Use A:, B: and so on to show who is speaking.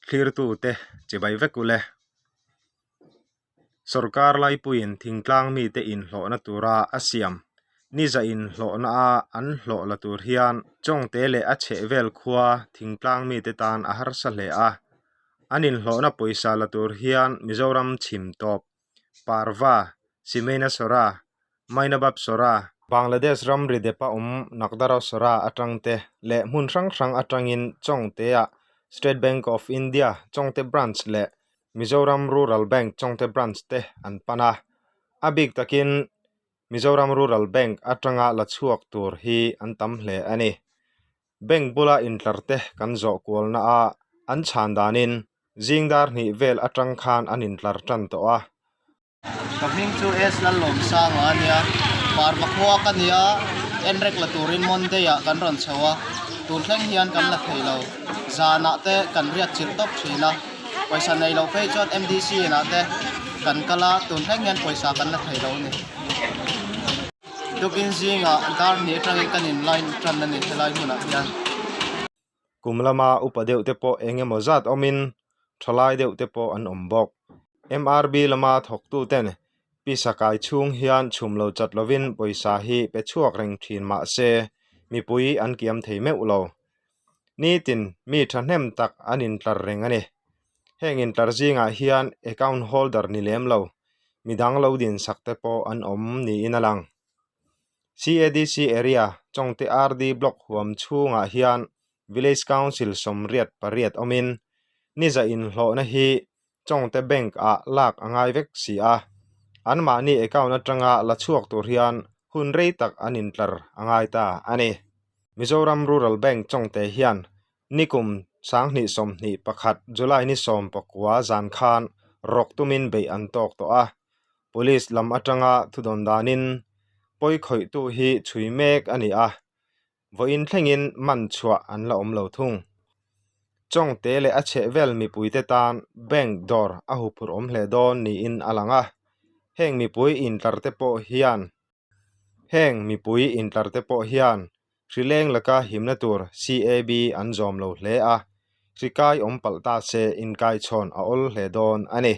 A: Thlirtute chibai vek ule. Sorkar laipuiin thingtlang mite inhlawhna tura a siam niza inhlawhna a an hlawh la tur hian Chawngte leh a chhehvel khua thingtlang mite tan a harsa hle a. An inhlawhna pawisa la tur hian Mizoram chhim tawp Parva, Simena Sora, Mainabab Sora, Bangladesh ramri depa awm Nakdara Sora atang te leh hmun hrang hrang atangin Chawngte-ah State Bank of India Chawngte Branch leh Mizoram Rural Bank Chawngte Branch te an pan a, a bik takin Mizoram Rural Bank atanga la chhuak tur hi an tam hle a ni. Bank bula intlar te kan zawh kualna a an chhan danin zing dar hnih vel atang khan an intlar tan tawh a.
B: Ka hming chu S Lalawmsanga a nia, Parva khua ka nia, enrek la turin Monday ah kan rawn chho a, tun thleng hian kan la thei lo, zanah te kan riat chilh tawp thin a, pawisa nei lo phei chuan MDC inah te kan kal a, tun thleng hian pawisa kan la thei lo a ni. Tukin zingah dar hnih atangin kan in line tan a ni helai hmunah hian.
A: Kum lama upa deuh te pawh eng emaw zat awmin thalai deuh te pawh an awm bawk. MRB lama thawktu ten pisa kai chhung hian chhum lo chat lovin pawisa hi pe chhuak reng thin mah se mipui an kiam thei meuh lo. Nitin mi thahnem tak an intlar reng a ni. Heng intlar zingah hian account holder ni lem lo, midang lo dinsak te pawh an awm niin a lang. CADC area Chawngte RD Block huam chhungah hian Village Council 88 awmin niza inhlawhna hi Chawngte Bank ah lak a ngai vek si a, anmahni account atanga la chhuak tur hian hun rei tak an intlar a ngai ta a ni. Mizoram Rural Bank Chawngte hian Nikum 2021 July ni 19 zan khan rawk tumin beih an tawk tawh a, Police lam atanga thudawn danin pawi khawihtu hi chhui mek a ni a, vawiin thlengin man chhuah an la awm lo thung. Chawngte leh a chhehvel mipuite tan bank dawr a huphurh awm hle dawn niin a lang a, heng mipui intlar te pawh hian Heng mipui intlar te pawh hian hrileng laka himna tur CAB an zawm lo hle a, hri kai awm palh ta se inkaichhawn a awl hle dawn a ni.